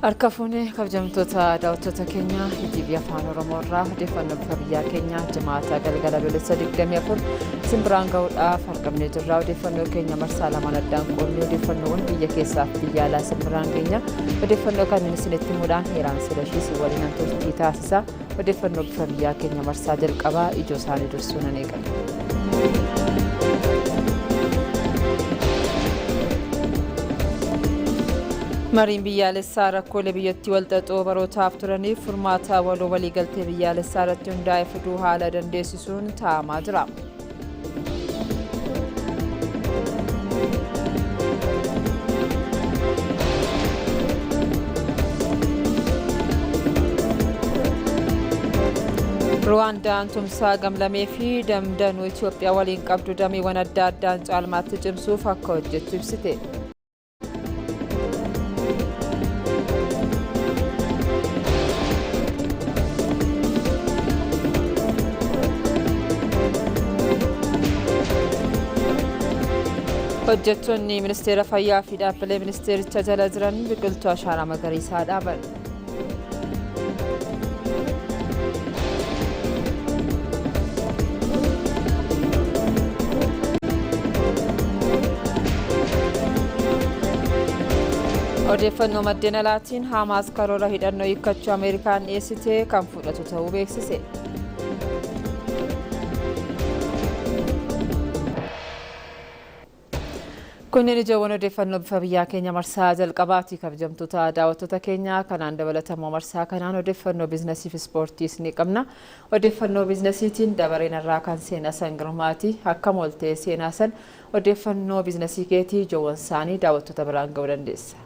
Harka fuunee kabajamtoota daawwattoota keenya ETV Afaan Oromoo irraa odeeffannoo bifa biyyaa keenya Jimaata galgala Adoolessa 24 isin biraan gahuudhaaf argamnee jirra. Odeeffannoo keenya marsaa lamaan addaan qoodnee odeeffannoowwan biyya keessaa fi biyya alaa isin biraan geenya. Odeeffannoo kanneen isinitti himuudhaan Heeraan Silashii isin waliin turtii taasisa. Odeeffannoo bifa biyyaa keenya marsaa jalqabaa ijoo isaanii dursuu nan eegala. Mariin biyyaalessaa rakkoolee biyyattii walxaxoo barootaaf turaniif furmaata waloo waliigaltee biyyaalessaa irratti hundaa'e fiduu haala dandeessisuun taa'amaa jira. Ruwaandaan tumsaa gamlamee fi damdanuu Itoophiyaa waliin qabdu dameewwan adda addaan caalmaatti cimsuuf akka hojjettu ibsite. Hojjettoonni Ministeera Fayyaa fi dhaabbilee ministeericha jala jiran biqiltuu ashaaraa magariisaa dhaaban. Odeeffannoo maddeen alaatiin Haamaas karoora hidhannoo hiikkachuu Ameerikaan dhiyeessite kan fudhatu ta'uu beeksise. Kunneen ijoowwan odeeffannoo bifa biyyaa keenya marsaa jalqabaati. Kabajamtoota daawwattoota keenya, kanaan dabalatamoo marsaa kanaan odeeffannoo biizinasii fi ispoortiis ni qabna. Odeeffannoo biizinasiitiin dabareen irraa kan Seenaa San Girmaati. Akkam ooltee Seenaa San? Odeeffannoo biizinasii keetii ijoowwan isaanii daawwattoota biraan ga'uu dandeessa.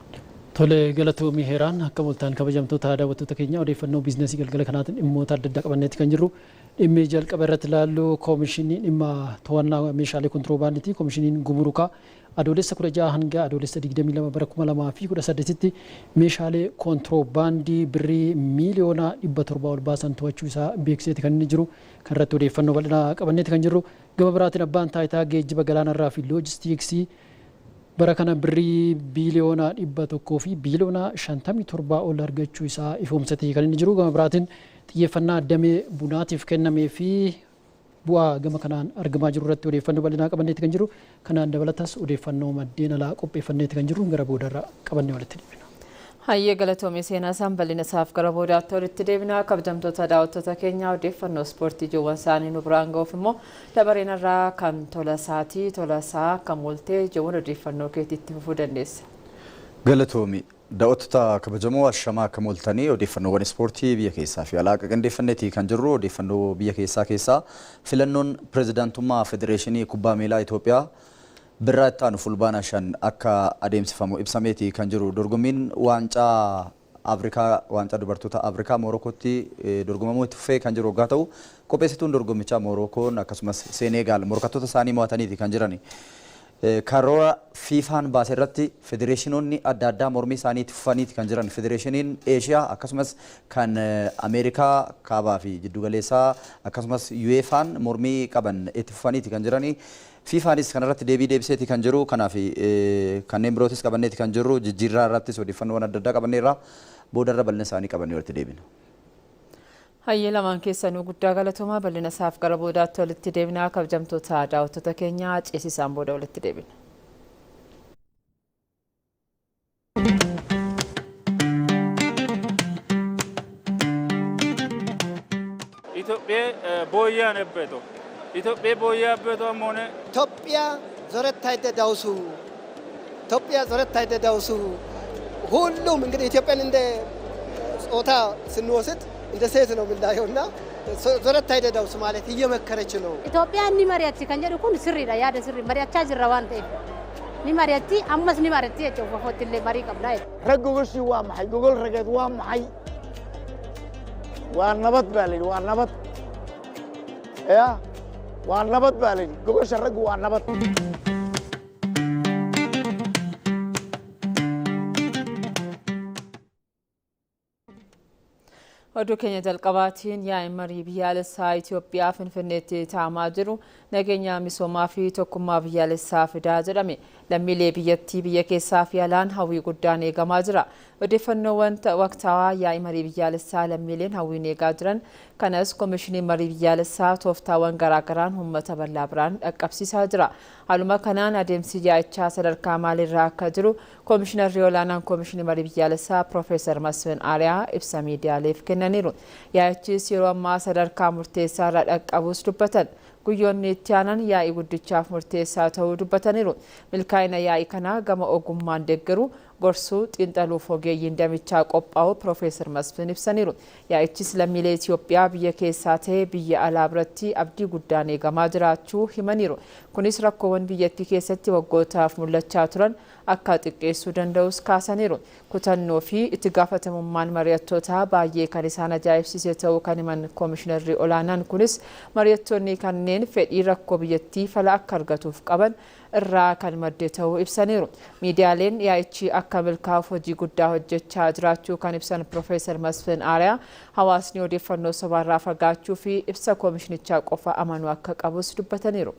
Tole, galatoomii Heeraan. Akkam ooltaan kabajamtoota daawwattoota keenya? Odeeffannoo biizinasii galgala kanaatiin dhimmoota adda addaa qabanneetti kan jirru. Dhimmi jalqaba irratti ilaallu koomishinii dhimma to'annaa meeshaalee kontiroobaandiiti. Koomishiniin gumurukaa Adoolessa 16 hanga Adoolessa 22 bara 2018tti meeshaalee kontiroobaandii birrii miiliyoona 700 ol baasan to'achuu isaa beeksiseeti kan inni jiru. Kan irratti odeeffannoo bal'inaa qabanneeti kan jirru. Gama biraatiin abbaan taayitaa geejjiba galaanarraa fi loojistiiksii bara kana birrii biiliyoona 100 fi biiliyoona 57 ol argachuu isaa ifoomsatee kan inni jiru. Gama biraatiin xiyyeeffannaa damee bunaatiif kennamee fi bu'aa gama kanaan argamaa jiru irratti odeeffannoo bal'inaa qabanneeti kan jiru. Kanaan dabalatas odeeffannoo maddeen alaa qopheeffanneeti kan jiru, gara boodarra qabannee walitti deebina. Hayyee, galatoomii Seenaa isaan, bal'ina isaaf gara boodaatti walitti deebina. Kabajamtoota daawwattoota keenya, odeeffannoo ispoortii ijoowwan isaanii nu biraan ga'uuf immoo dabareen irraa kan Tolasaati. Tolasaa, akkam ooltee? Ijoowwan odeeffannoo keetiitti fufuu dandeessa. Galatoomi. Daawwattoota kabajamoo, ashamaa, akkam ooltanii? Odeeffannoowwan ispoortii biyya keessaa fi alaa qindeeffanneeti kan jirru. Odeeffannoo biyya keessaa keessaa filannoon pirezidaantummaa Federeeshinii Kubbaa Miilaa Itoophiyaa birraa itti aanu Fulbaana 5 akka adeemsifamu ibsameeti kan jiru. Dorgommiin waancaa Afrikaa, waancaa dubartoota Afrikaa Moorokootti dorgomamuu itti fufee kan jiru waggaa ta'u, qopheessituun dorgommichaa Moorokoon akkasumas Seeneegaal morkattoota isaanii mo'ataniiti kan jirani. Karoora FIFAn baase irratti federeeshinoonni adda addaa mormii isaanii itti fufaniiti kan jiran. Federeeshiniin Eeshiyaa akkasumas kan Ameerikaa kaabaa fi jiddugaleessaa akkasumas UEFAn mormii qaban itti fufaniiti kan jirani. FIFAnis kanarratti deebii deebiseeti kan jiru. Kanaaf kanneen birootis qabanneeti kan jirru. Jijjiirraa irrattis odeeffannoowwan adda addaa qabanneerra. Boodarra bal'ina isaanii qabannee walitti deebina. Hayyee, lamaan keessanuu guddaa galatoomaa, bal'ina isaaf gara boodaatti walitti deebina. Kabajamtoota daawwattoota keenya, ceesisaan booda walitti deebina. Itoophiyaa booyyaan ebbeeto. Itoophiyaa booyyaa ebbeeto ammoone. Itoophiyaa zorettaayde dawsu, ኢትዮጵያ ዞረታይደ ዳውሱ። ሁሉም እንግዲህ ኢትዮጵያን እንደ ጾታ ስንወስድ እንደ ሴት ነው የምናየው እና ዞረታይደ ዳውሱ ማለት እየመከረች ነው። Itoophiyaan ni mari'atti kan jedhu kun sirriidha, yaada sirrii. Mari'achaa jirra waan ta'eef ni mari'atti, ammas ni mari'atti jechuudha. Ofotti illee marii qabna jechuudha. Rag gogoshii waa maxay? Gogol rageed waa maxay? Waa nabad baa la yidhi, waa nabad, ya waa nabad baa la yidhi. Gogosha raggu waa nabad. Oduu keenya jalqabaatiin yaa'iin marii biyyaalessaa Itoophiyaa Finfinneetti taa'amaa jiru nageenya, misoomaa fi tokkummaa biyyaalessaa fidaa jedhame. lammiilee biyyattii biyya keessaa fi alaan hawwii guddaan eegamaa jira. Odeeffannoowwan waqtaawaa yaa'ii marii biyyaalessaa lammiileen hawwiin eegaa jiran kanas koomishiniin marii biyyaalessaa tooftaawwan garaagaraan uummata bal'aa biraan dhaqqabsiisaa jira. Haaluma kanaan adeemsi yaa'ichaa sadarkaa maaliirraa akka jiru koomishinarri olaanaan koomishinii marii biyyaalessaa Piroofeesar Masfin Aariyaa ibsa miidiyaaleef kennaniiru. Yaa'ichis yeroo ammaa sadarkaa murteessaa irra dhaqqabuus dubbatan. Guyyoonni itti aanan yaa'ii guddichaaf murteessaa ta'uu dubbataniiru. Milkaa'ina yaa'ii kanaa gama ogummaan deeggaru gorsuu xiinxaluuf ogeeyyiin damichaa qophaa'u Piroofeesar Masfin ibsaniiru. Yaa'ichis lammiilee Itoophiyaa biyya keessaa ta'ee biyya alaa biratti abdii guddaan eegamaa jiraachuu himaniiru. Kunis rakkoowwan biyyattii keessatti waggootaaf mul'achaa turan akka xiqqeessuu danda'us kaasaniiru. Kutannoo fi itti gaafatamummaan mari'attootaa baay'ee kan isaan ajaa'ibsiise ta'uu kan himan koomishinarri olaanaan kunis mari'attoonni kanneen fedhii rakkoo biyyattii fala akka argatuuf qaban irraa kan madde ta'uu ibsaniiru. Miidiyaaleen yaa'ichi akka milkaa'uuf hojii guddaa hojjechaa jiraachuu kan ibsan Piroofeesar Masfin Aariyaa hawaasni odeeffannoo sobaarraa fagaachuu fi ibsa koomishinichaa qofa amanuu akka qabus dubbataniiru.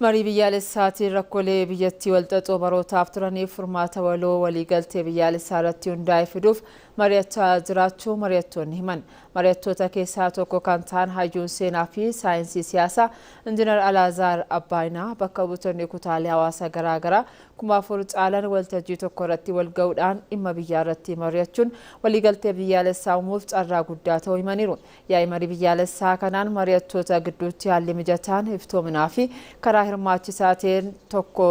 Marii biyyaalessaatiin rakkoolee biyyattii walxaxoo barootaaf turaniif furmaata waloo waliigaltee biyyaalessaa irratti hundaa'e fiduuf mari'achaa jiraachuu mari'attoonni himan. Mari'attoota keessaa tokko kan ta'an hayyuun seenaa fi saayinsii siyaasaa Injiinar Alaazaar Abbaayinaa bakka buutonni kutaalee hawaasaa garaagaraa 4,000 caalan waltajjii tokko irratti wal ga'uudhaan dhimma biyyaa irratti mari'achuun waliigaltee biyyaalessaa uumuuf carraa guddaa ta'uu himaniiru. Yaa'ii marii biyyaalessaa kanaan mari'attoota gidduutti haalli mijataan iftoominaa fi karaa hirmaachisaa ta'een tokko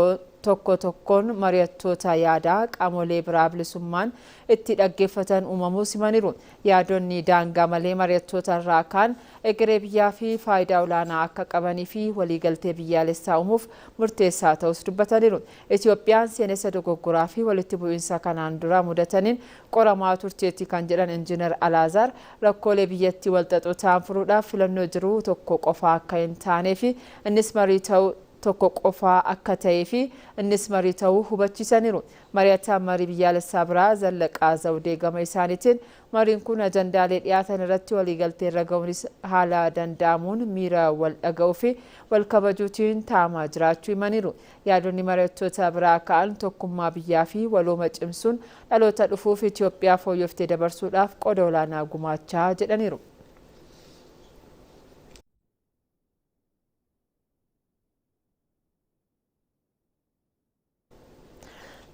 tokko tokkoon mari'attoota yaadaa qaamolee biraa bilisummaan itti dhaggeeffatan uumamuu himaniiru. Yaadonni daangaa malee mari'attoota irraa kaan egeree biyyaa fi faayidaa olaanaa akka qabanii fi waliigaltee biyyaalessaa uumuuf murteessaa ta'us dubbataniiru. Itoophiyaan seenessa dogoggoraa fi walitti bu'iinsa kanaan dura mudataniin qoramaa turteetti kan jedhan Injiinar Alaazaar rakkoolee biyyattii walxaxoo ta'an furuudhaaf filannoo jiru tokko qofa akka hin taanee fi innis marii ta'uu tokko qofaa akka ta'ee fi innis marii ta'uu hubachiisaniiru. Mari'ataan marii biyyaalessaa biraa Zallaqaa Zawudee gama isaaniitiin mariin kun ajandaalee dhiyaatan irratti waliigaltee irra ga'uunis haala danda'amuun miira wal dhaga'uu fi wal kabajuutiin taa'amaa jiraachuu himaniiru. Yaadonni mari'attoota biraa ka'an tokkummaa biyyaa fi walooma cimsuun dhaloota dhufuuf Itoophiyaa fooyyooftee dabarsuudhaaf qooda olaanaa gumaachaa jedhaniiru.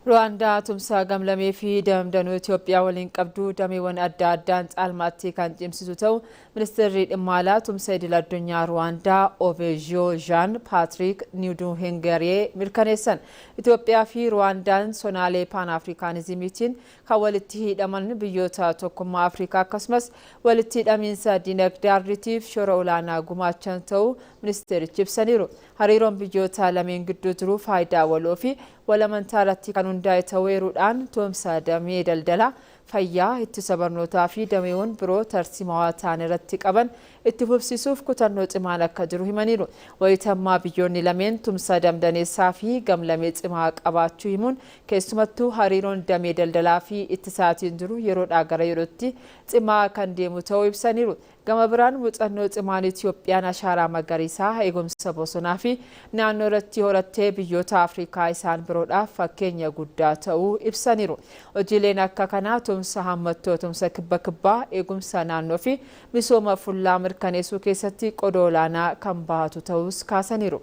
Ruwaandaa tumsa gamlamee fi damdanuu Itoophiyaa waliin qabdu dameewwan adda addaan caalmaatti kan cimsitu ta'u ministeerri dhimma alaa tumsa idil addunyaa Ruwaandaa Oveezhoo Jean Paatrik Niwuduhengeree mirkaneessan. Itoophiyaa fi Ruwaandaan sonaalee paan afrikaanizimiitiin kan walitti hidhaman biyyoota tokkummaa Afrikaa akkasumas walitti hidhamiinsa dinagdee ardiitiif shoora olaanaa gumaachan ta'uu ministeerichi ibsaniiru. Hariiroon biyyoota lameen gidduu jiru faayidaa waloo fi walamantaa irratti kan hundaa'e ta'uu eeruudhaan tumsa damee daldalaa, fayyaa, ittisa barnootaa fi dameewwan biroo tarsiimawaa ta'an irratti qaban itti fufsiisuuf kutannoo cimaan akka jiru himaniiru. Wayitammaa biyyoonni lameen tumsa damdaneessaa fi gamlamee cimaa qabaachuu himuun keessumattuu hariiroon damee daldalaa fi ittisaatiin jiru yeroodhaa gara yerootti cimaa kan deemu ta'uu ibsaniiru. Gama biraan muuxannoo cimaan Itoophiyaan ashaaraa magariisaa eegumsa bosonaa fi naannoo irratti horattee biyyoota Afrikaa isaan biroodhaaf fakkeenya guddaa ta'uu ibsaniiru. Hojiileen akka kanaa tumsa hammattoo tumsa kibba kibbaa eegumsa naannoo fi misooma fullaa mirkaneessuu keessatti qooda olaanaa kan bahatu ta'us kaasaniiru.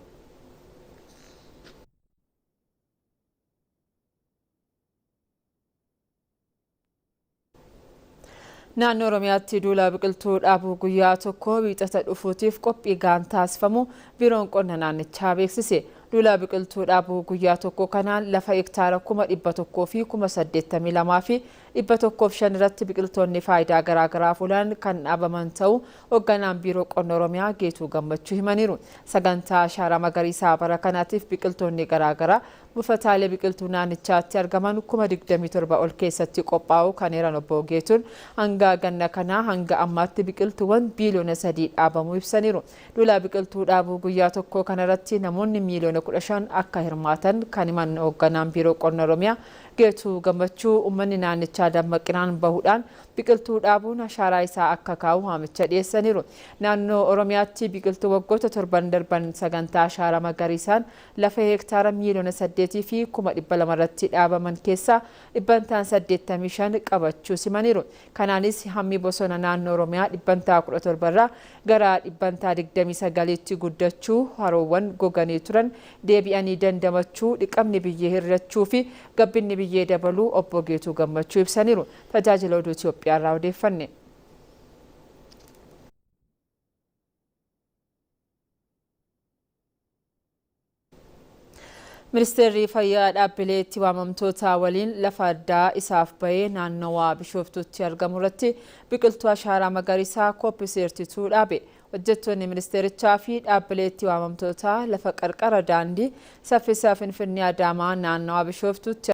Naannoo Oromiyaatti duula biqiltuu dhaabuu guyyaa tokko wiixata dhufuutiif qophii gahaan taasifamu biiroon qonna naannichaa beeksise. Duula biqiltuu dhaabuu guyyaa tokko kanaan lafa hektaara 182,105 irratti biqiltoonni faayidaa garaagaraaf oolan kan dhaabaman ta'uu hoogganaan biiroo qonna Oromiyaa Geetuu Gammachuu himaniiru. Sagantaa ashaaraa magariisaa bara kanaatiif biqiltoonni garaagaraa buufataalee biqiltuu naannichaatti argaman 27,000 ol keessatti qophaa'u kan eeran obbo Geetuun hanga ganna kanaa hanga ammaatti biqiltuuwwan biiliyoona 3 dhaabamuu ibsaniiru. Duula biqiltuu dhaabuu guyyaa tokko kanarratti namoonni miiliyoona 15 akka hirmaatan kan himan hoogganaan biiroo qonna Oromiyaa Geetuu Gammachuu uummanni naannichaa dammaqinaan bahuudhaan biqiltuu dhaabuun ashaaraa isaa akka kaa'u waamicha dhiyeessaniiru. Naannoo Oromiyaatti biqiltuu waggoota torban darban sagantaa ashaaraa magariisaan lafa heektaara 8,200,000 irratti dhaabaman keessaa dhibbantaan 85 qabachuu simaniiru. Kanaanis hammi bosona naannoo Oromiyaa dhibbantaa 17 irraa gara dhibbantaa 29tti guddachuu, haroowwan goganii turan deebi'anii dandamachuu, dhiqamni biyyee hir'achuu fi gabbinni biyyee dabaluu obbo Geetuu Gammachuu ibsaniiru. Tajaajila Oduu Itoophiyaa irraa odeeffanne. Ministeerri Fayyaa dhaabbilee itti waamamtoota waliin lafa addaa isaaf bahee naannawaa Bishooftuutti argamu irratti biqiltuu ashaaraa magariisaa kooppiseertituu dhaabe. Hojjettoonni ministeerichaa fi dhaabbilee itti waamamtoota lafa qarqara daandii saffisa Finfinnee Adaamaa naannawaa Bishooftuutti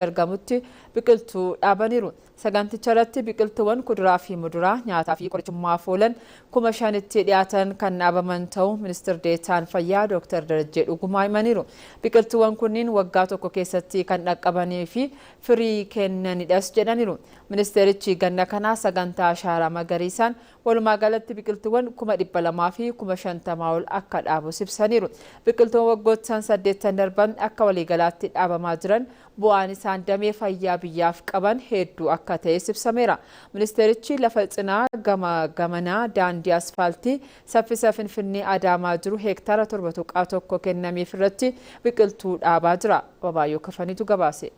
argamutti biqiltuu dhaabaniiru. Saganticha irratti biqiltuuwwan kuduraa fi muduraa nyaataa fi qorichummaaf oolan 5,000tti dhiyaatan kan dhaabaman ta'uu ministir deetaan fayyaa Dr. Darajjee Dhugumaa himaniiru. Biqiltuuwwan kunniin waggaa tokko keessatti kan dhaqqabanii fi firii kennanidhas jedhaniiru. Ministeerichi ganna kana sagantaa ashaaraa magariisaan walumaa galatti biqiltuuwwan 250,000 ol akka dhaabus ibsaniiru. Biqiltuuwwan waggoottan 8 darban akka waliigalaatti dhaabamaa jiran bu'aan isaan damee fayyaa biyyaaf qaban hedduu akka ta'es ibsameera. Ministeerichi lafa cinaa gama gamanaa daandii asfaaltii saffisa Finfinnee Adaamaa jiru heektaara 7.1 kennameef irratti biqiltuu dhaabaa jira. Babaayyoo Kafaniitu gabaase.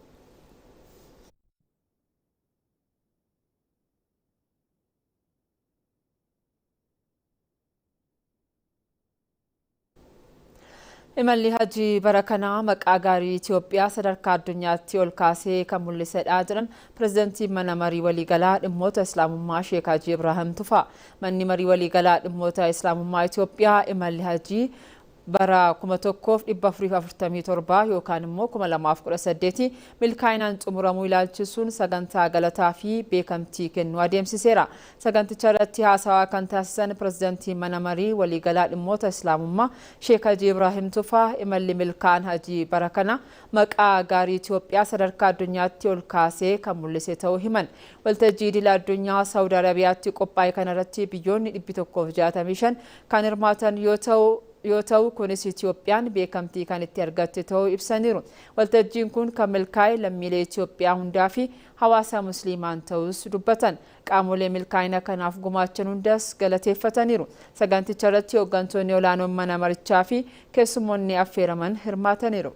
Imalli hajii bara kanaa maqaa gaarii Itoophiyaa sadarkaa addunyaatti ol kaasee kan mul'isedha jedhan pirezidantii mana marii waliigalaa dhimmoota Islaamummaa Sheek Hajii Ibrahim Tufaa. Manni marii waliigalaa dhimmoota Islaamummaa Itoophiyaa imalli hajii bara 1447 yookaan immoo 2018 milkaa'inaan xumuramuu ilaalchisuun sagantaa galataa fi beekamtii kennuu adeemsiseera. Saganticha irratti haasawaa kan taasisan pirezidantii mana marii waliigalaa dhimmoota Islaamummaa Sheek Hajii Ibrahim Tufaa imalli milkaa'an hajii bara kana maqaa gaarii Itoophiyaa sadarkaa addunyaatti ol kaasee kan mul'ise ta'uu himan. Waltajjii idila addunyaa Saawud Arabiyaatti qophaa'e kanarratti biyyoonni 165 kan hirmaatan yoo ta'u kunis Itoophiyaan beekamtii kan itti argatte ta'uu ibsaniiru. Waltajjiin kun kan milkaa'e lammiilee Itoophiyaa hundaa fi hawaasa musliimaan ta'us dubbatan. Qaamolee milkaa'ina kanaaf gumaachan hundas galateeffataniiru. Saganticha irratti hooggantoonni olaanoon mana marichaa fi keessummoonni affeeraman hirmaataniiru.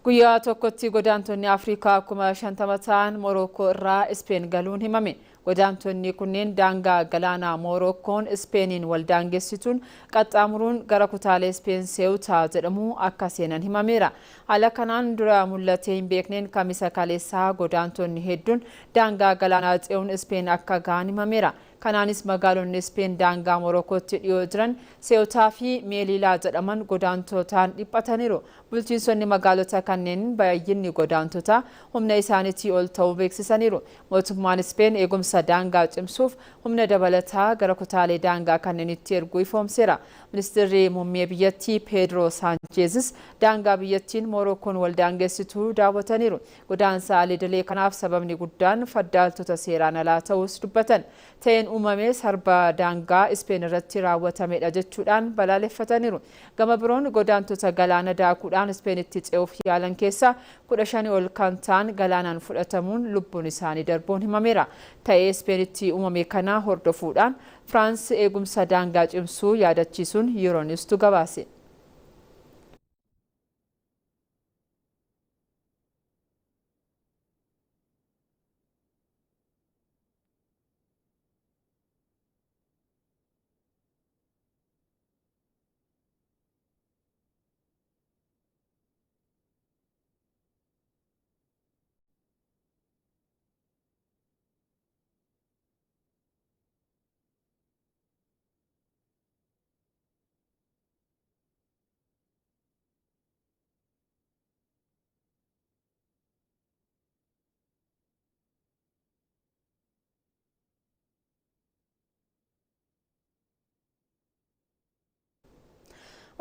Guyyaa tokkotti godaantonni Afrikaa 50,000 ta'an Morookoo irraa Ispeen galuun himame. Godaantonni kunneen daangaa galaanaa Morookoon Ispeeniin wal daangessituun qaxxaamuruun gara kutaalee Ispeen Seewutaa jedhamu akka seenan himameera. Haala kanaan dura mul'atee hin beekneen kamisa kaleessaa godaantonni hedduun daangaa galaanaa ce'uun Ispeen akka gahan himameera. Kanaanis magaalonni Ispeen daangaa Morokootti dhiyoo jiran Seewutaa fi Meeliilaa jedhaman godaantotaan dhiphataniiru. Bulchiinsonni magaalota kanneen baay'inni godaantotaa humna isaaniitii ol ta'uu beeksisaniiru. Mootummaan Ispeen eegumsa daangaa cimsuuf humna dabalataa gara kutaalee daangaa kanneenitti erguu ifoomseera. Ministeerri muummee biyyattii Peedroo Saancheezis daangaa biyyattiin Morookoon wal daangessituu daawwataniiru. Godaansa alidilee kanaaf sababni guddaan faddaaltota seeraan alaa ta'uus dubbatan. Ta'een uumame sarba daangaa Ispeen irratti raawwatamedha jechuudhaan balaaleffataniiru. Gama biroon godaantota galaana daakuudhaan Ispeenitti ce'uuf yaalan keessaa 15 ol kan ta'an galaanaan fudhatamuun lubbuun isaanii darbuun himameera. Ta'ee Ispeenitti uumame kana hordofuudhaan Firaans eegumsa daangaa cimsuu yaadachiisuun Euronews gabaase.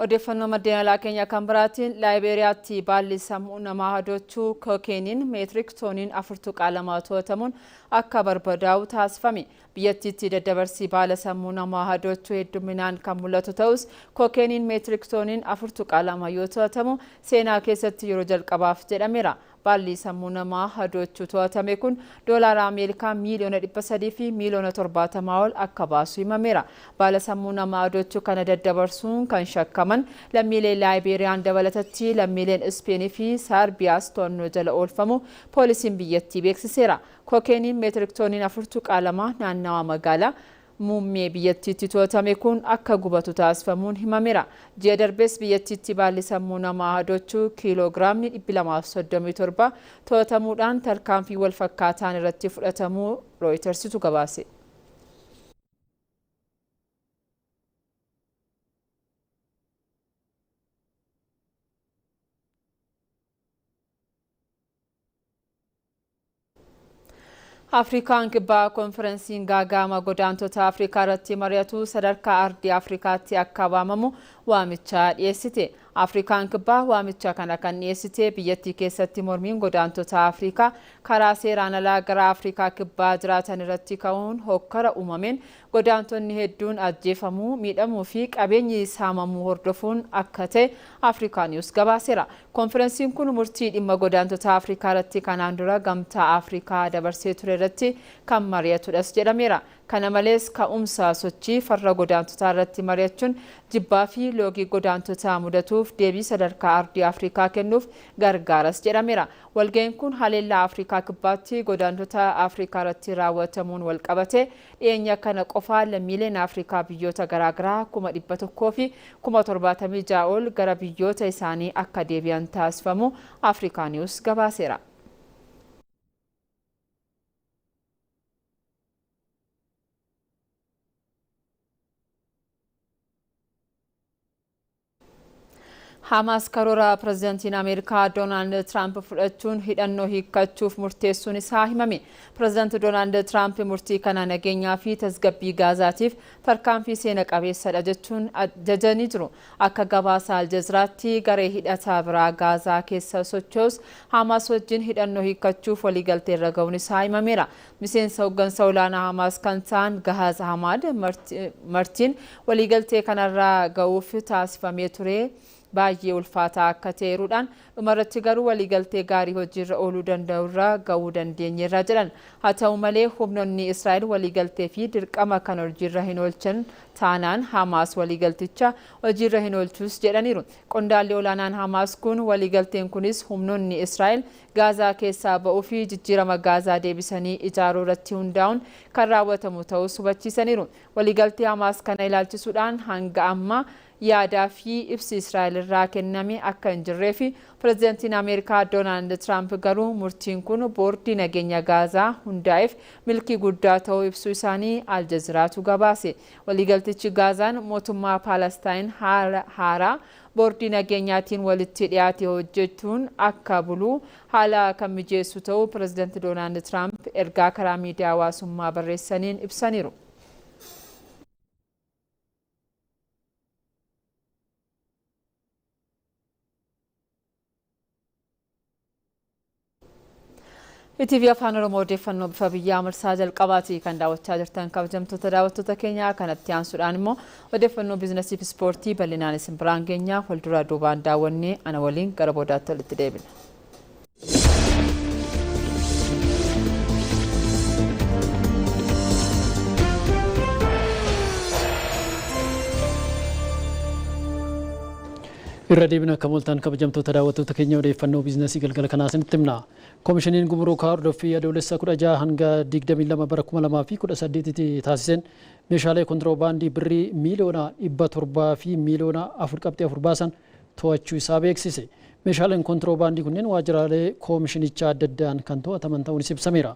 Odeeffannoo maddeen alaa keenya kan biraatiin Laayibeeriyaatti baalli sammuu namaa hadochuu kookeeniin meetirik tooniin 4.2 to'atamuun akka barbadaa'u taasifame. Biyyattiitti daddabarsi baala sammuu namaa hadochuu hedduminaan kan mul'atu ta'us kookeeniin meetirik tooniin 4.2 yoo to'atamu seenaa keessatti yeroo jalqabaaf jedhameera. Baalli sammuu namaa hadochuu to'atame kun doolaara Ameerikaa miiliyoona 300 fi miiliyoona 70 ol akka baasu himameera. Baala sammuu namaa hadochuu kana daddabarsuun kan shakkaman lammiilee Laayibeeriyaan dabalatatti lammiileen Ispeenii fi Saarbiyaas to'annoo jala oolfamu poolisiin biyyattii beeksiseera. Kookeeniin meetirik tooniin 4.2 naannawa magaalaa muummee biyyattiitti to'atame kun akka gubatu taasifamuun himameera. Ji'a darbees biyyattiitti baalli sammuu namaa hadochuu kiiloogiraamni 237 to'atamuudhaan tarkaanfii wal fakkaataan irratti fudhatamuu Rooyitersitu gabaase. Afrikaan kibbaa konferensiin gaaga'ama godaantota Afrikaa irratti mari'atu sadarkaa ardii Afrikaatti akka waamamu waamicha dhiyeessite. Afrikaan kibbaa waamicha kana kan dhiyeessite biyyattii keessatti mormiin godaantota Afrikaa karaa seeraan alaa gara Afrikaa kibbaa jiraatan irratti ka'uun hokkara uumameen godaantonni hedduun ajjeefamuu, miidhamuu fi qabeenyi saamamuu hordofuun akka ta'e Afrikaa Niwus gabaaseera. Konferensiin kun murtii dhimma godaantota Afrikaa irratti kanaan dura gamtaa Afrikaa dabarsee ture irratti kan mari'atudhas jedhameera. Kana malees ka'umsa sochii farra godaantotaa irratti mari'achuun jibbaa fi loogii godaantotaa mudatuuf deebii sadarkaa ardii Afrikaa kennuuf gargaaras jedhameera. Walga'iin kun haleellaa Afrikaa kibbaatti godaantota Afrikaa irratti raawwatamuun walqabate dhiyeenya kana qofaa lammiileen Afrikaa biyyoota garaagaraa 176,000 ol gara biyyoota isaanii akka deebi'an taasifamu Afrikaa Niwus gabaaseera. Hamaas karoora pirezidantiin Ameerikaa Doonaald Tiraamp fudhachuun hidhannoo hiikkachuuf murteessuun isaa himame. Pirezidaanti Doonaald Tiraamp murtii kana nageenyaa fi tasgabbii Gaazaatiif tarkaanfii seena qabeessadha jechuun jajanii jiru. Akka gabaasa Aljazeeraatti garee hidhataa biraa Gaazaa keessa socho'us Hamaas wajjin hidhannoo hiikkachuuf waliigaltee irra ga'uun isaa himameera. Miseensa hooggansa olaanaa Hamaas kan ta'an Gahaaz Hamaad Martiin waliigaltee kanarra ga'uuf taasifamee ture. Baay'ee ulfaataa akka ta'eeruudhaan dhumarratti garuu waliigaltee gaarii hojiirra ooluu danda'urra ga'uu dandeenyeerra jedhan. Haa ta'u malee humnoonni Israa'el waliigaltee fi dirqama kan hojiirra hin oolchan taanaan Hamaas waliigalticha hojiirra hin oolchus jedhaniiru. Qondaalli olaanaan Hamaas kun waliigalteen kunis humnoonni Israa'el Gaazaa keessaa ba'uu fi jijjiirama Gaazaa deebisanii ijaaruu irratti hundaa'uun kan raawwatamu ta'us hubachiisaniiru. Waliigaltee Hamaas kana ilaalchisuudhaan hanga ammaa yaadaa fi ibsi Israa'el irraa kenname akka hin jirree fi pirezidantiin Ameerikaa Doonaald Tiraamp garuu murtiin kun boordii nageenya Gaazaa hundaa'eef milkii guddaa ta'uu ibsuu isaanii Aljazeeraatu gabaase. Waliigaltichi Gaazaan mootummaa Paalestaayin haaraa boordii nageenyaatiin walitti dhiyaate hojjechuun akka bulu haala kan mijeessu ta'uu pirezidanti Doonaald Tiraamp ergaa karaa miidiyaa hawaasummaa barreessaniin ibsaniiru. ETV Afaan Oromoo odeeffannoo bifa biyyaa marsaa jalqabaati kan daawwachaa jirtan kabajamtoota daawwattoota keenyaa. Kanatti aansuudhaan immoo odeeffannoo biizinasii fi ispoortii bal'inaan isin biraan geenyaa walduraa duubaan daawwannee ana waliin gara boodaatti walitti deebina. Irra deebina akka mooltaan kabajamtoota daawwattoota keenya odeeffannoo biizinasii galgala kanaa isinitti himna. Koomishiniin gumuruukaa hordoffii adoolessa 16 hanga 22 bara 2018 tti taasiseen meeshaalee kontiroobaandii birrii miiliyoona 700 fi miiliyoona 4.4 baasan to'achuu isaa beeksise. Meeshaaleen kontiroobaandii kunneen waajjiraalee koomishinichaa adda addaan kan to'ataman ta'uunis ibsameera.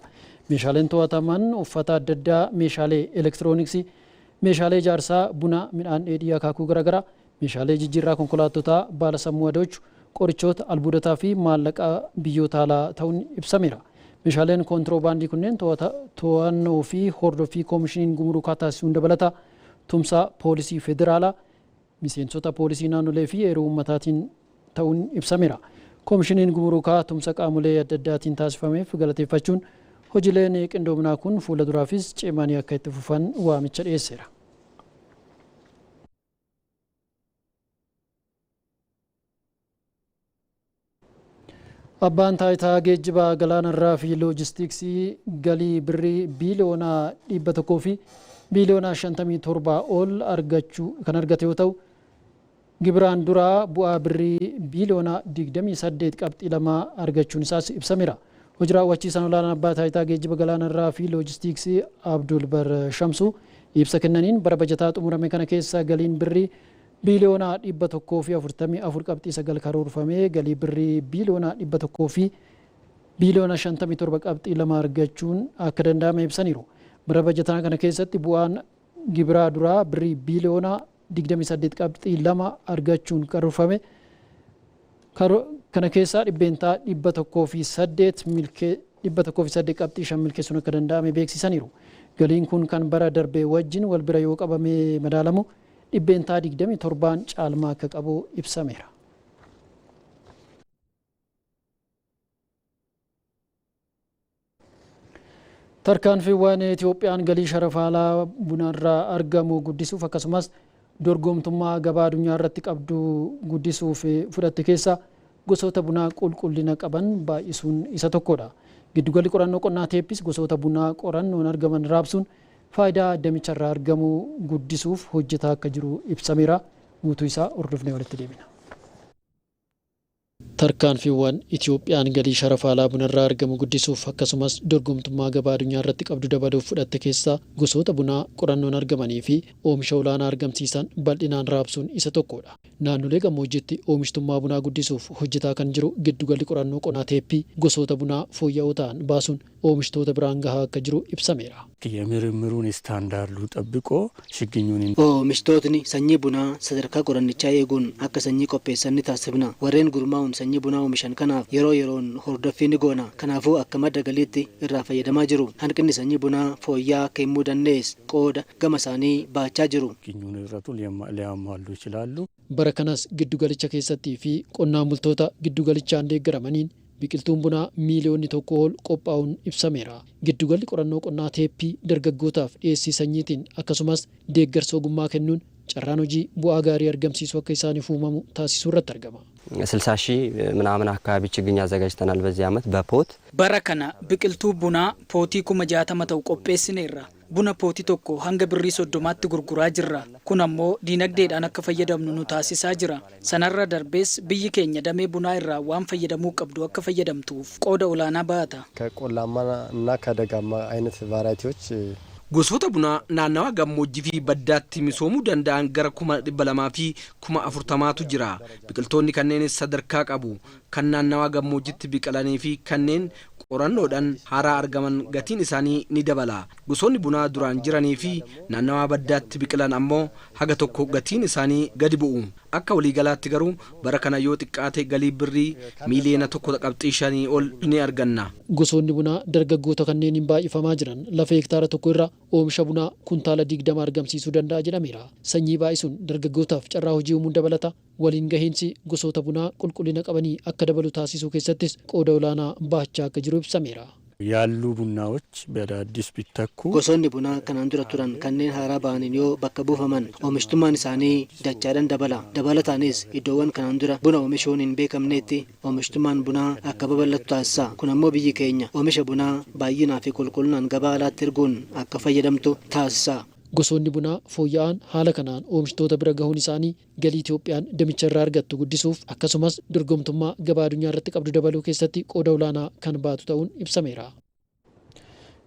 Meeshaaleen to'ataman uffata adda addaa, meeshaalee elektirooniksii, meeshaalee ijaarsaa, buna, midhaan dheedhii akaakuu garaagaraa, meeshaalee jijjiirraa konkolaattotaa, baala sammuu adoochu, qorichoota, albuudotaa fi maallaqa biyyoota alaa ta'uun ibsameera. Meeshaaleen kontiroobaandii kunneen to'annoo fi hordoffii koomishiniin gumurukaa taasisuun dabalata tumsa poolisii federaalaa, miseensota poolisii naannolee fi eeruu uummataatiin ta'uun ibsameera. Koomishiniin gumurukaa tumsa qaamolee adda addaatiin taasifameef galateeffachuun hojiileen qindoominaa kun fuula duraafis cimanii akka itti fufan waamicha dhiyeesseera. Abbaan taayitaa geejjibaa galaanarraa fi loojistiksii galii birrii biiliyoona 100 fi biiliyoona 57 ol argachuu kan argate yoo ta'u, gibiraan duraa bu'aa birrii biiliyoona 28.2 argachuun isaas ibsameera. Hojii raawwachiisaan olaanaan abbaa taayitaa geejjiba galaanarraa fi loojistiksii Abdul Bar Shamsuu ibsa kennaniin, bara bajataa xumurame kana keessa galiin birrii biiliyoona 144.9 karoorfamee galii birrii biiliyoona 100 fi biiliyoona 57.2 argachuun akka danda'ame ibsaniiru. Bara bajataa kana keessatti bu'aan gibiraa duraa birrii biiliyoona 28.2 argachuun karoorfame kana keessaa 108% 108.5 milkeessuun akka danda'ame beeksisaniiru. Galiin kun kan bara darbee wajjin wal bira yoo qabamee madaalamu 27% caalmaa akka qabu ibsameera. Tarkaanfiiwwan Itoophiyaan galii sharafa alaa bunarraa argamu guddisuuf akkasumas dorgomtummaa gabaa addunyaa irratti qabdu guddisuuf fudhatte keessa gosoota bunaa qulqullina qaban baay'isuun isa tokkodha. Giddugalli qorannoo qonnaa Teeppis gosoota bunaa qorannoon argaman raabsuun faayidaa damicharraa argamu guddisuuf hojjetaa akka jiru ibsameera. Guutuu isaa hordofnee walitti deebina. Tarkaanfiiwwan Itoophiyaan galii sharafa alaa bunarraa argamu guddisuuf akkasumas dorgomtummaa gabaa addunyaa irratti qabdu dabaluuf fudhatte keessaa gosoota bunaa qorannoon argamanii fi oomisha olaanaa argamsiisan bal'inaan raabsuun isa tokkodha. Naannolee gammoojjiitti oomishtummaa bunaa guddisuuf hojjetaa kan jiru giddugalli qorannoo qonnaa Teeppii gosoota bunaa fooyya'oo ta'an baasuun oomishtoota biraan gahaa akka jiru ibsameera. የምርምሩን ስታንዳርዱ ጠብቆ ችግኙን Oomishtootni sanyii bunaa sadarkaa qorannichaa eeguun akka sanyii qopheessan ni taasifna. Warreen gurmaa'uun sanyii bunaa oomishan kanaaf yeroo yeroon hordoffii ni goona. Kanaafuu akka madda galiitti irraa fayyadamaa jiru. Hanqinni sanyii bunaa fooyya'aa akka hin mudannees qooda gama isaanii baachaa jiru. ችግኙን እጥረቱን ሊያሟሉ ይችላሉ። Bara kanas giddugalicha keessattii fi qonnaan bultoota giddugalichaan deeggaramaniin biqiltuun bunaa miiliyoonni 1 ol qophaa'uun ibsameera. Giddugalli qorannoo qonnaa Teeppii dargaggootaaf dhiyeessii sanyiitiin akkasumas deeggarsa ogummaa kennuun carraan hojii bu'aa gaarii argamsiisu akka isaaniif uumamu taasisuu irratti argama. 60 ሺህ ምናምን አካባቢ ችግኝ አዘጋጅተናል በዚህ አመት በፖት። Bara kana biqiltuu bunaa pootii 60,000 ta'u qopheessineerra. Buna pootii tokko hanga birrii 30tti gurguraa jirra. Kun ammoo diinagdeedhaan akka fayyadamnu nu taasisaa jira. Sanarra darbees biyyi keenya damee bunaa irraa waan fayyadamuu qabdu akka fayyadamtuuf qooda olaanaa baata. ከቆላማ እና ከደጋማ አይነት ቫራይቲዎች Gosoota bunaa naannawa gammoojjii fi baddaatti misoomuu danda'an gara 240,000tu jira. Biqiltoonni kanneenis sadarkaa qabu. Kan naannawa gammoojjitti biqilanii fi kanneen qorannoodhaan haaraa argaman gatiin isaanii ni dabala. Gosoonni bunaa duraan jiranii fi naannawa baddaatti biqilan ammoo haga tokko gatiin isaanii gadi bu'u. Akka waliigalaatti garuu bara kana yoo xiqqaate galii birrii miiliyoona 1.5 ol ni arganna. Gosoonni bunaa dargaggoota kanneeniin baay'ifamaa jiran lafa hektaara tokko irra oomisha bunaa kuntaala 20 argamsiisuu danda'a jedhameera. Sanyii baay'isuun dargaggootaaf carraa hojii uumuun dabalata waliin gahiinsi gosoota bunaa qulqullina qabanii akka dabalu taasisuu keessattis qooda olaanaa baachaa akka jiru ibsameera. ያሉ ቡናዎች በአዳዲስ ቢተኩ Gosoonni bunaa kanaan dura turan kanneen haaraa ba'aniin yoo bakka buufaman oomishtummaan isaanii dachaadhaan dabala. Dabalataanis iddoowwan kanaan dura buna oomishuun hin beekamnetti oomishtummaan bunaa akka babal'atu taasisa. Kun ammoo biyyi keenya oomisha bunaa baay'inaa fi qulqullinaan gabaa alaatti erguun akka fayyadamtu taasisa. Gosoonni bunaa fooyya'aan haala kanaan oomishtoota bira gahuun isaanii galii Itoophiyaan damicha irraa argattu guddisuuf akkasumas dorgomtummaa gabaa addunyaa irratti qabdu dabaluu keessatti qooda olaanaa kan baatu ta'uun ibsameera.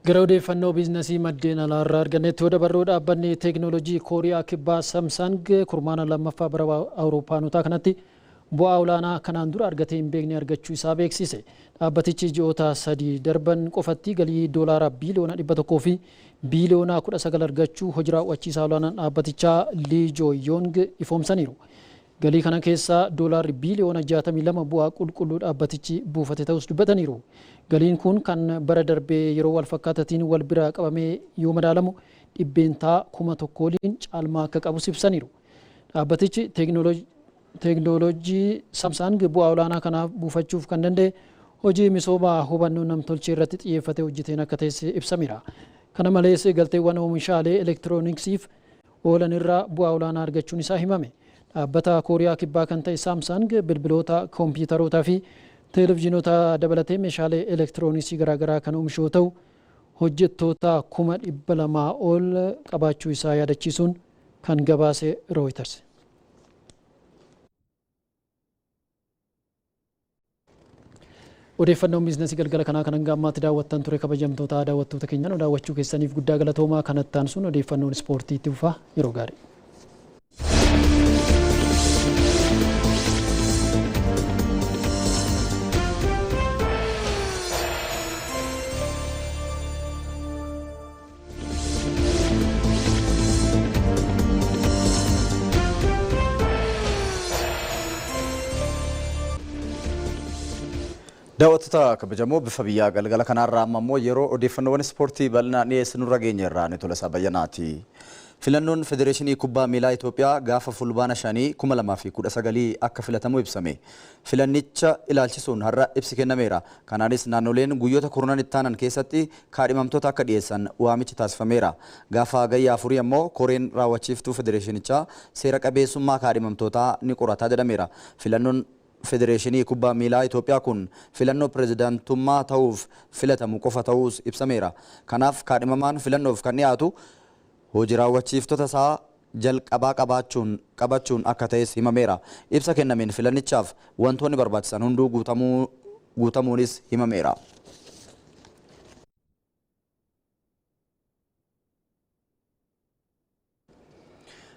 Gara odeeffannoo biizinasii maddeen alaarraa argannetti yoo dabarruu, dhaabbanni teeknooloojii Kooriyaa Kibbaa Samsung kurmaana lammaffaa bara Awuroopaanotaa kanatti bu'aa olaanaa kanaan dura argatee hin beekne argachuu isaa beeksise. Dhaabbatichi ji'oota 3 darban qofatti galii doolaara biiliyoona 100 fi biiliyoona 19 argachuu hojii raawwachiisaa olaanaan dhaabbatichaa Lii Joo Yoong ifoomsaniiru. Galii kana keessaa doolaarri biiliyoona 62 bu'aa qulqulluu dhaabbatichi buufate ta'us dubbataniiru. Galiin kun kan bara darbee yeroo wal fakkaatatiin wal bira qabamee yoo madaalamu 1,000 waliin caalmaa akka qabus ibsaniiru. Dhaabbatichi teeknooloojii Samsung bu'aa olaanaa kanaaf buufachuuf kan danda'e hojii misooma hubannoo namtolchee irratti xiyyeeffatee hojjeteen akka ta'es ibsameera. Kana malees galteewwan oomishaalee elektirooniksiif oolan irraa bu'aa olaanaa argachuun isaa himame. Dhaabbata Kooriyaa Kibbaa kan ta'e Samsung bilbiloota, kompiitarootaa fi televezyiinota dabalatee meeshaalee elektirooniksii garaagaraa kan oomishu yoo ta'u, hojjettoota 200,000 ol qabaachuu isaa yaadachiisuun kan gabaase Reuters. Odeeffannoon biizinasii galgala kanaa kan hanga ammaatti daawwattan ture. Kabajamtoota daawwattoota keenyaan, daawwachuu keessaniif guddaa galatoomaa. Kanatti aansuun odeeffannoon ispoortii itti fufaa. Yeroo gaarii. Daawwattoota kabajamoo, bifa biyyaa galgala kanarraa amma immoo yeroo odeeffannoowwan ispoortii bal'inaan dhiyeessinu irra geenye irraa ni Tolasaa Bayyanaati. Filannoon Federeeshinii Kubbaa Miilaa Itoophiyaa gaafa Fulbaana 5 2019 akka filatamu ibsame. Filannicha ilaalchisuun har'a ibsi kennameera. Kanaanis naannoleen guyyoota kurnan itti aanan keessatti kaadhimamtoota akka dhiyeessan waamichi taasifameera. Gaafa Hagayya 4 ammoo koreen raawwachiiftuu federeeshinichaa seera qabeessummaa kaadhimamtootaa ni qorataa jedhameera. Filannoon Federeeshinii Kubbaa Miilaa Itoophiyaa kun filannoo pirezidaantummaa ta'uuf filatamu qofa ta'uus ibsameera. Kanaaf kaadhimamaan filannoof kan dhiyaatu hojii raawwachiiftota isaa jalqabaa qabachuun akka ta'es himameera. Ibsa kennameen filannichaaf wantoonni barbaachisan hunduu guutamuunis himameera.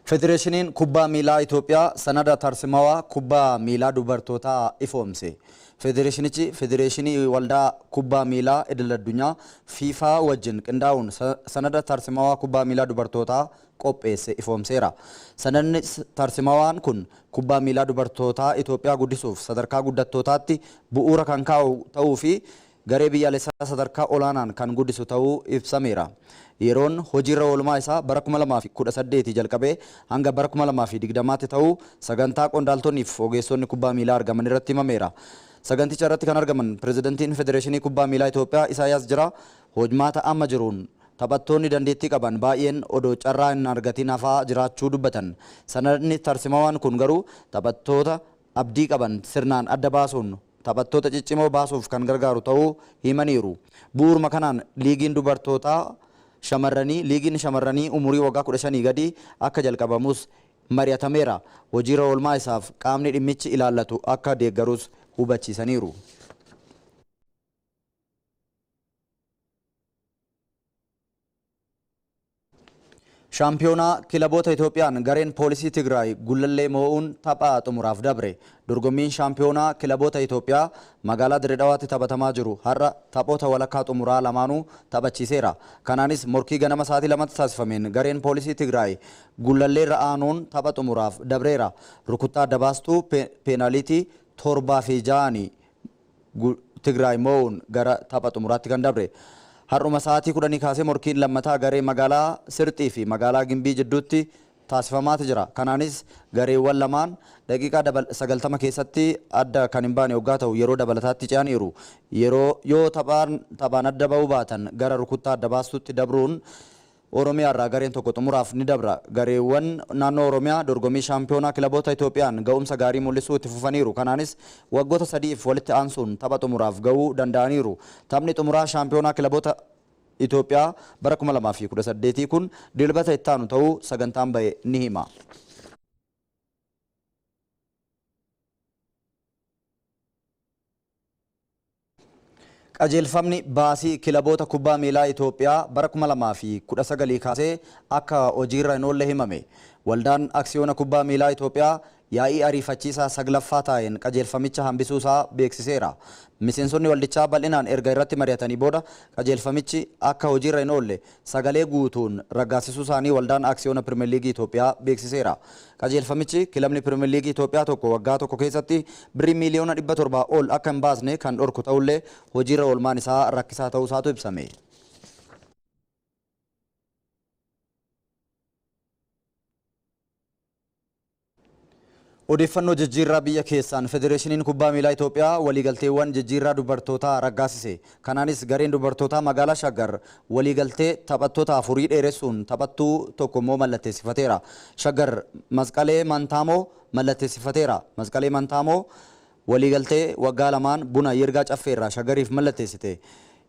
Federeeshiniin Kubbaa Miilaa Itoophiyaa sanada tarsimawaa kubbaa miilaa dubartootaa ifoomse. Federeeshinichi Federeeshinii Waldaa Kubbaa Miilaa Idil Addunyaa FIFA wajjin qindaa'uun sanada tarsimawaa kubbaa miilaa dubartootaa qopheesse ifoomseera. Sanadni tarsimawaan kun kubbaa miilaa dubartootaa Itoophiyaa guddisuuf sadarkaa guddattootaatti bu'uura kan kaa'u ta'uu fi garee biyyaalessaa sadarkaa olaanaan kan guddisu ta'uu ibsameera. Yeroon hojiirra oolmaa isaa bara 2018 jalqabee hanga bara 2020tti ta'uu sagantaa qondaaltonnii fi ogeessonni kubbaa miilaa argaman irratti himameera. Saganticha irratti kan argaman pirezidantiin Federeeshinii Kubbaa Miilaa Itoophiyaa Isaayyaas Jiraa, hojmaata amma jiruun taphattoonni dandeettii qaban baay'een odoo carraa hin argatiin hafaa jiraachuu dubbatan. Sanadni tarsimawaan kun garuu taphattoota abdii qaban sirnaan adda baasuun taphattoota ciccimoo baasuuf kan gargaaru ta'uu himaniiru. Bu'uuruma kanaan liigiin dubartootaa shamarranii, liigiin shamarranii umurii waggaa 15 gadi akka jalqabamus mari'atameera. Hojiirra oolmaa isaaf qaamni dhimmichi ilaallatu akka deeggarus hubachiisaniiru. Shaampiyoonaa kilaboota Itoophiyaan gareen Poolisii Tigraay Gullallee moo'uun tapha xumuraaf dabre. Dorgommiin shaampiyoonaa kilaboota Itoophiyaa magaalaa Dirreedhawaatti taphatamaa jiru har'a taphoota walakkaa xumuraa lamaanuu taphachiiseera. Kanaanis morkii ganama sa'aatii 2tti taasifameen gareen Poolisii Tigraay Gullalleerra aanuun tapha xumuraaf dabreera. Rukuttaa dabaastuu peenaaliitii 7 fi 6 Tigraay moo'uun gara tapha xumuraatti kan dabre. Har'uma sa'aatii 10 kaasee morkiin lammataa garee magaalaa Sirxii fi magaalaa Gimbii jidduutti taasifamaati jira. Kanaanis gareewwan lamaan daqiiqaa 90 keessatti adda kan hin baane hoggaa ta'u, yeroo dabalataatti ce'aniiru. Yeroo yoo taphaan adda ba'uu baatan gara rukuttaa adda baastutti dabruun Oromiyaa irraa gareen tokko xumuraaf ni dabra. Gareewwan naannoo Oromiyaa dorgommii shaampiyoonaa kilaboota Itoophiyaan ga'umsa gaarii mul'isuu itti fufaniiru. Kanaanis waggoota sadiif walitti aansuun tapha xumuraaf ga'uu danda'aniiru. Taphni xumuraa shaampiyoonaa kilaboota Itoophiyaa bara 2018 kun Dilbata ittaanu ta'uu sagantaan ba'e ni hima. Qajeelfamni baasii kilaboota kubbaa miilaa Itoophiyaa bara 2019 kaasee akka hojiirra hin oolle himame. Waldaan Aksiyoona Kubbaa Miilaa Itoophiyaa yaa'ii ariifachiisaa saglaffaa taa'een qajeelfamicha hambisuusaa beeksiseera. Miseensonni waldichaa bal'inaan erga irratti mari'atanii booda qajeelfamichi akka hojiirra hin oolle sagalee guutuun raggaasisuu isaanii Waldaan Aksiyoona Pirimeer Liigii Itoophiyaa beeksiseera. Qajeelfamichi kilabni Pirimeer Liigii Itoophiyaa tokko waggaa tokko keessatti birrii miiliyoona 700 ol akka hin baasne kan dhorku ta'ullee, hojiirra oolmaan isaa rakkisaa ta'uusaatu ibsame. Odeeffannoo jijjiirraa biyya keessaan Federeeshiniin Kubbaa Miilaa Itoophiyaa waliigalteewwan jijjiirraa dubartootaa raggaasise. Kanaanis gareen dubartootaa magaalaa Shaggar waliigaltee taphattoota afurii dheeressuun taphattuu tokko immoo mallatteessifateera. Shaggar Masqalee Mantaamoo mallatteessifateera. Masqalee Mantaamoo waliigaltee waggaa lamaan Buna Yirgaa Caffeerraa Shaggariif mallatteessite.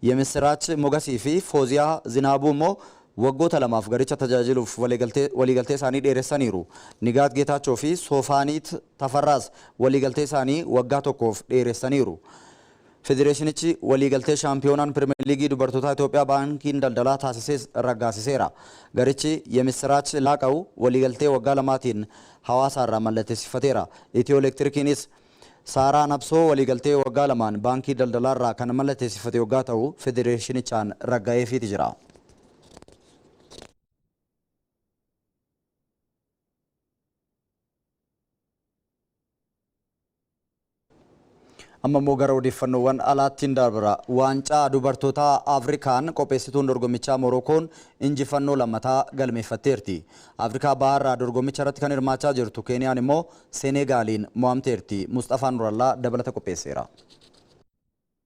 Yemisiraach Mogasii fi Fooziyaa Zinaabuu immoo waggoota lamaaf garicha tajaajiluuf waliigaltee isaanii dheeressaniiru. Nigaat Geetaachoo fi Soofaaniit Tafarraas waliigaltee isaanii waggaa tokkoof dheeressaniiru. Federeeshinichi waliigaltee shaampiyoonaan Pirimeer Liigii dubartootaa Itoophiyaa Baankiin Daldalaa taasisees raggaasiseera. Garichi Yemisiraach Laaqawu waliigaltee waggaa lamaatiin Hawaasaarraa mallatteessifateera. Itiyoo Elektirikiinis Saaraa Nabsoo waliigaltee waggaa lamaan Baankii Daldalaarraa kan mallatteessifate waggaa ta'u federeeshinichaan ragga'eefiiti jira. Amma immoo gara odeeffannoowwan alaattiin darbira. Waancaa dubartootaa Afrikaan qopheessituun dorgommichaa Morookoon injifannoo lammataa galmeeffatteerti. Afrikaa Bahaarraa dorgommicha irratti kan hirmaachaa jirtu Keeniyaan immoo Senegaaliin mo'amteerti. Musxafaa Nurallaa dabalata qopheesseera.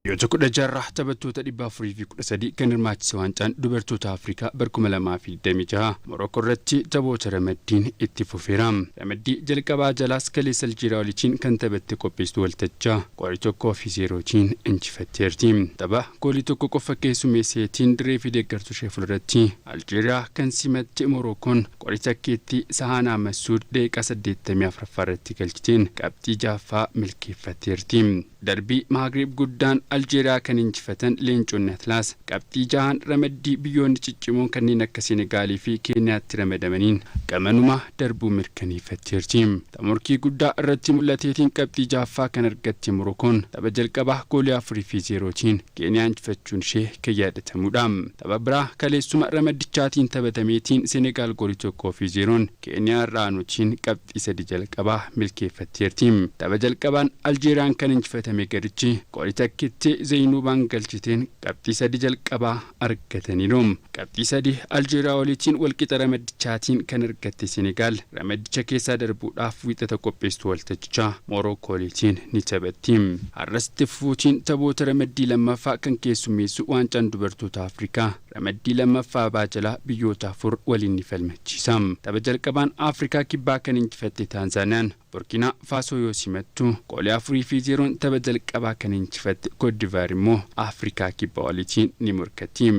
Biyyoota 16 irraa taphattoota 413 kan hirmaachise waancaan dubartoota Afrikaa bar 2026 Morookoo irratti taphoota ramaddiin itti fufeera. Ramaddii jalqabaa jalaas kaleessa Aljeeriyaa waliin kan taphatte qopheessituu waltajjaa goolii 1 fi 0tiin injifatteerti. Tapha goolii 1 qofa keessummeesseetiin dirree fi deeggartuu ishee fuulduratti Aljeeriyaa kan simatte Morookoon goolii takkeetti Sahaanaa Masuud daqiiqaa 84ffaa irratti galchiteen qabxii 6ffaa milkeeffatteerti. Darbii Maagriib guddaan Aljeeriyaa kan injifatan Leenconni Atlaas qabxii jahaan ramaddii biyyoonni ciccimoon kanneen akka Senegaalii fi Keeniyaatti ramadamaniin gamanuma darbuu mirkaneeffatteerti. Tapha morkii guddaa irratti mul'ateetiin qabxii 6ffaa kan argatte Morokoon tapha jalqabaa goolii 4 fi 0tiin Keeniyaa injifachuun ishee kan yaadatamuudha. Tapha biraa kaleessuma ramaddichaatiin taphatameetiin Senegaal goolii 1 fi 0n Keeniyaa irra aanuutiin qabxii 3 jalqabaa milkeeffatteerti. Tapha jalqabaan Aljeeriyaan kan injifatame garichi goolii takkitti Zeeynuubaan galchiteen qabxii 3 jalqabaa argataniiru. Qabxii 3 Aljeeriyaa waliitiin walqixa ramaddichaatiin kan argatte Senegaal ramaddicha keessaa darbuudhaaf wiixata qopheessituu waltajjichaa Moorookoo waliitiin ni taphatti. Har'as itti fufuutiin taphoota ramaddii lammaffaa kan keessummeessu waancaan dubartoota Afrikaa ramaddii lammaffaa baajalaa biyyoota 4 waliin ni falmachiisa. Tapha jalqabaan Afrikaa Kibbaa kan injifatte Taanzaaniyaan Burkiinaa Faasoo yoo simattu goolii 4 fi 0n tapha jalqabaa kan injifatte Koodivaar immoo Afrikaa Kibbaa waliitiin ni morkatti.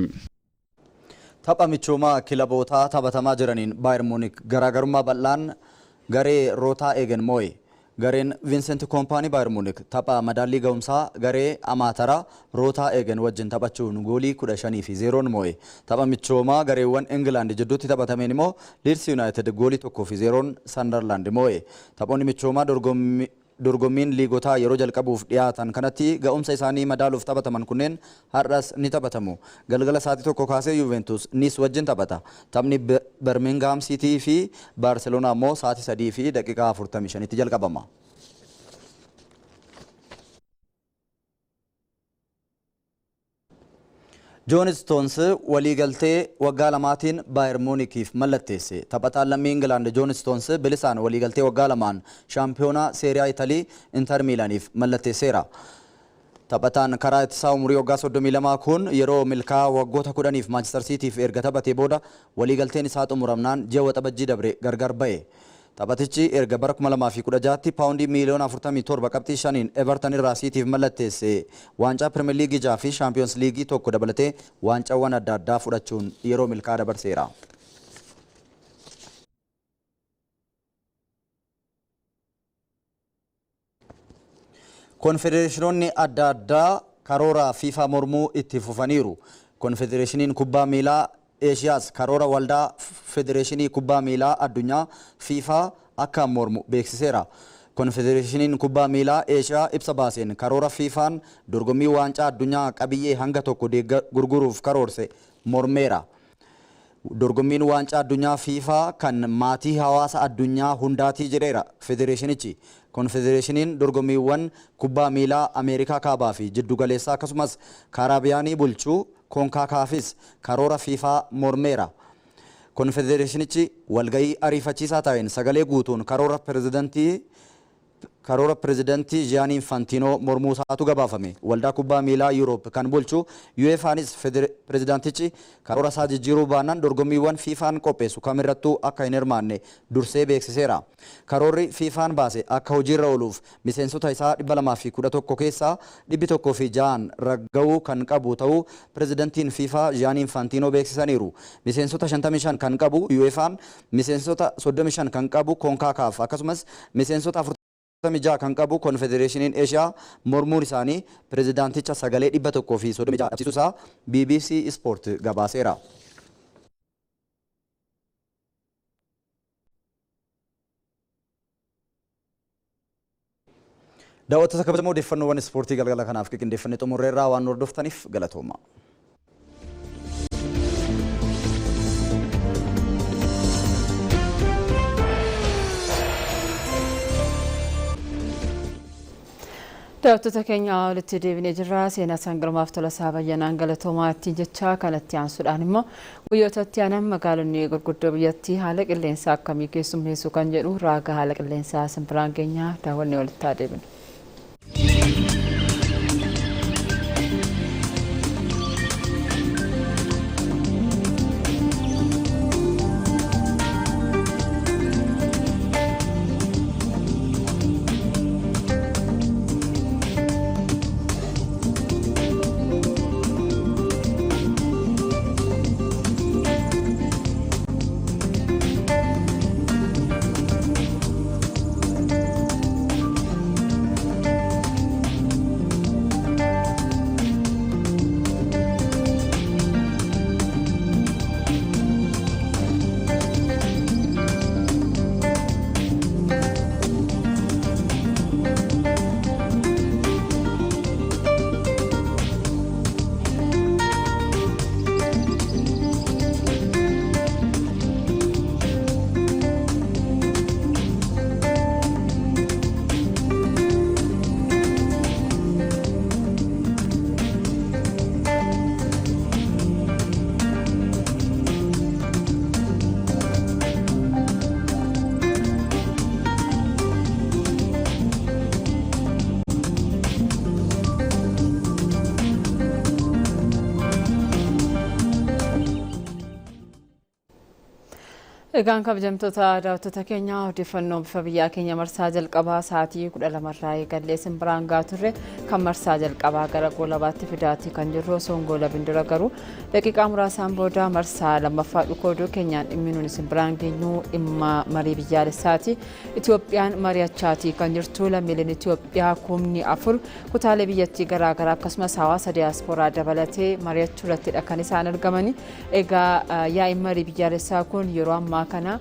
Tapha michoomaa kilabootaa taphatamaa jiraniin Baayern Muunik garaagarummaa bal'aan garee Rootaa Eegen moo'e. Gareen Viinsent Koompaanii Baayern Muunik tapha madaallii ga'umsaa garee amaataraa Rootaa Eegen wajjin taphachuun goolii 15 fi 0n moo'e. Tapha michoomaa gareewwan Ingilaand jidduutti taphatameen immoo Liids Yuunaayitid goolii 1 fi 0n Sandarlaand moo'e. Taphoonni michoomaa dorgommiin liigotaa yeroo jalqabuuf dhiyaatan kanatti ga'umsa isaanii madaaluuf taphataman kunneen har'as ni taphatamu. Galgala sa'aatii 1 kaasee Juventus Niis wajjin taphata. Taphni Birmingham City fi Baarseloonaa immoo sa'aatii 3 fi daqiiqaa 45tti jalqabama. Joon Stoons waliigaltee waggaa lamaatiin Baayern Muunikiif mallatteesse. Taphataan lammii Ingilaand Joon Stoons bilisaan waliigaltee waggaa lamaan shaampiyoonaa Seeriyaa Italii Inter Miilaaniif mallatteesseera. Taphataan karaa ittisaa umurii waggaa 32 kun yeroo milkaa'aa waggoota 10f Maanchister Siitiif erga taphatee booda waliigalteen isaa xumuramnaan ji'a Waxabajjii dabre gargar ba'e. Taphatichi erga bara 2016tti paawundii miiliyoona 47.5n Everton irraa Siitiif mallatteesse waancaa Pirimeer Liigii 6 fi Shaampiyoons Liigii 1 dabalatee waancaawwan adda addaa fudhachuun yeroo milkaa'aa dabarseera. Konfedereeshinoonni adda addaa karoora FIFA mormuu itti fufaniiru. Konfedereeshiniin kubbaa miilaa Eeshiyaas karoora waldaa federeeshinii kubbaa miilaa addunyaa FIFA akka mormu beeksiseera. Konfedereeshiniin kubbaa miilaa Eeshiyaa ibsa baaseen karoora FIFAn dorgommii waancaa addunyaa qabiyyee hanga tokko gurguruuf karoorse mormeera. Dorgommiin waancaa addunyaa FIFA kan maatii hawaasa addunyaa hundaatii jedheera federeeshinichi. Konfedereeshiniin dorgommiiwwan kubbaa miilaa Ameerikaa kaabaa fi jiddugaleessaa akkasumas Kaaraabiyaanii bulchuu Koonkaakaafis karoora FIFA mormeera. Konfedereeshinichi walgahii ariifachiisaa ta'een sagalee guutuun karoora pirezidantii Karoora pirezidantii Jiyaanii Infantiinoo mormuu isaatu gabaafame. Waldaa kubbaa miilaa Yuuroop kan bulchu UEFAnis pirezidantichi karoora isaa jijjiiruu baannaan dorgommiiwwan FIFAn qopheessu kamirrattuu akka hin hirmaanne dursee beeksiseera. Karoorri FIFAn baase akka hojiirra ooluuf miseensota isaa 211 keessaa 106 ragga'uu kan qabu ta'uu pirezidantiin FIFA Jiyaanii Infantiinoo beeksisaniiru. Miseensota 55 kan qabu UEFAn, miseensota 35 kan qabu CONCACAF, akkasumas miseensota 46 kan qabu Konfedereeshiniin Eeshiyaa mormuun isaanii pirezidaanticha sagalee 136 dhabsiisuu isaa BBC Sport gabaaseera. Daawwattoota kabajamoo, odeeffannoowwan ispoortii galgala kanaaf qindeeffannee xumurreerraa, waan hordoftaniif galatooma. Daawwattoota keenya, walitti deebinee jirra. Seenaa isaan galmaaf Tolasaa Bayyanaan galatoomaa ittiin jecha, kanatti aansuudhaan immoo guyyoota itti aanan magaalonni gurguddoo biyyattii haala qilleensaa akkamii keessummeessuu kan jedhu raaga haala qilleensaa simbiraan keenya daawwannee walitti haa deebinu. Egaan kabajamtoota daawwattoota keenya, odeeffannoo bifa biyyaa keenya marsaa jalqabaa sa'aatii 12rraa eegallee simbiraan gaa turre kan marsaa jalqabaa gara goolabaatti fidaatii kan jirru osoo hin goolabin dura garuu daqiiqaa muraasaan booda marsaa lammaffaa dhukooduu keenyaan dhimmi nuuni simbiraan geenyu dhimma marii biyyaalessaati. Itoophiyaan mari'achaatii kan jirtu lammiileen Itoophiyaa 4,000 kutaalee biyyattii garaagaraa akkasumas hawaasa diyaaspooraa dabalatee mari'achuu irrattidha kan isaan argamani. Egaa yaa'iin marii biyyaalessaa kun yeroo ammaa kana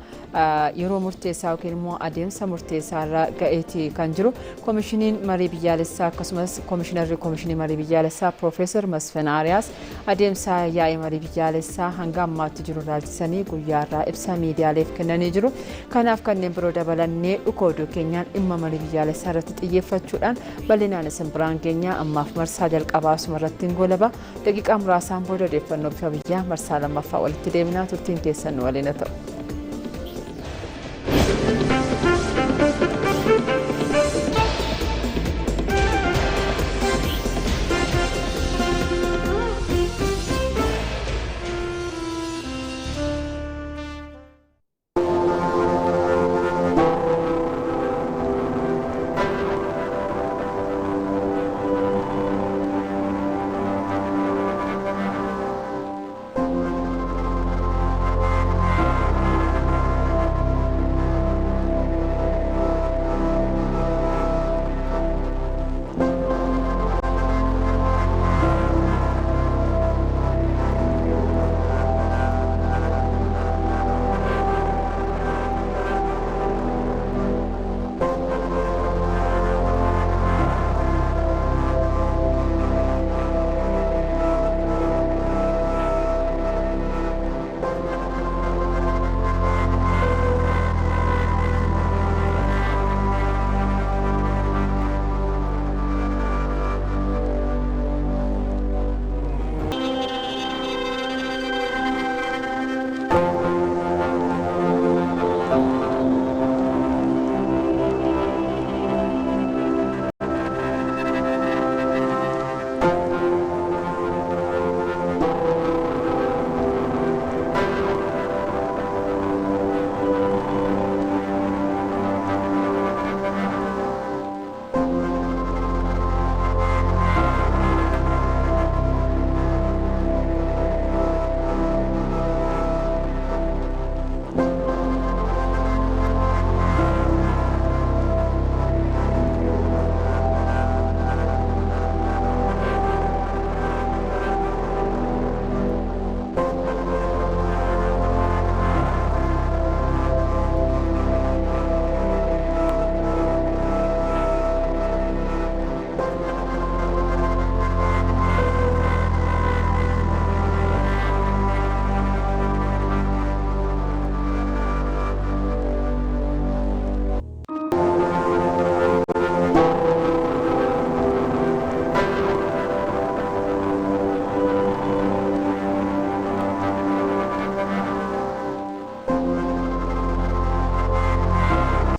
yeroo murteessaa yookiin immoo adeemsa murteessaa irra ga'eeti kan jiru. Koomishiniin marii biyyaalessaa akkasumas koomishinarri koomishinii marii biyyaalessaa Piroofeesar Masfin Aariyaas adeemsa yaa'ii marii biyyaalessaa hanga ammaatti jiru ilaalchisanii guyyaa irraa ibsa miidiyaaleef kennanii jiru. Kanaaf kanneen biroo dabalannee dhukooduu keenyaan dhimma marii biyyaalessaa irratti xiyyeeffachuudhaan bal'inaan isin biraan keenya ammaaf marsaa jalqabaa asuma irratti hin golaba. Daqiiqaa muraasaan booda odeeffannoo bifa biyyaa marsaa lammaffaa walitti deemnaa, turtiin keessan nu waliin haa ta'u.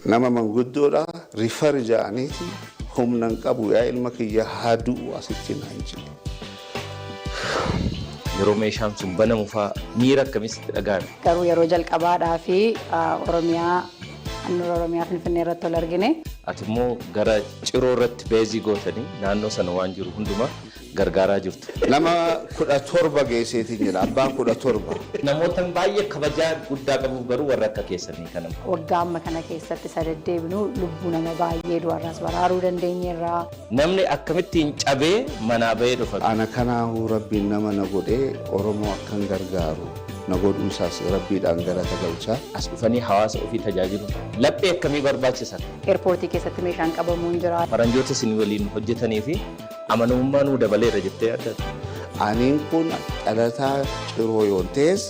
Nama manguddoodha rifar ja'aniiti humna hin qabu yaa ilma kiyya haa du'u asitti naan jedhe. Yeroo meeshaan sun banamu fa'aa miira akkamitti dhaga'ame? Garuu yeroo jalqabaadhaa fi Oromiyaa handhuura Oromiyaa Finfinnee irratti ol argine. Ati immoo gara Ciroo irratti beezii gootanii naannoo sana waan jiru hundumaa gargaaraa jirtu. Nama 17 geesseetiin jira abbaan 17. Namoota baay'ee kabajaa guddaa qabuuf garuu warra akka keessanii kana. Waggaa amma kana keessatti isa deddeebinu lubbuu nama baay'ee du'arraas baraaruu dandeenyeerra. Namni akkamittiin cabee manaa bahee dhufa. Ana kanaafuu rabbiin nama na godhee Oromoo akkan gargaaru na godhuu isaas rabbiidhaan galata galchaa. As dhufanii hawaasa ofii tajaajilu. Laphee akkamii barbaachisa? Eerpoortii keessatti meeshaan qabamuun jira. Faranjoota isin waliin hojjetanii fi amanamummaa nuu dabaleera jettee yaadda? Aniin kun dhalataa Ciroo yoon ta'es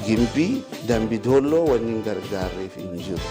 Gimbii Dambi Doolloo wanni hin gargaarreef hin jiru.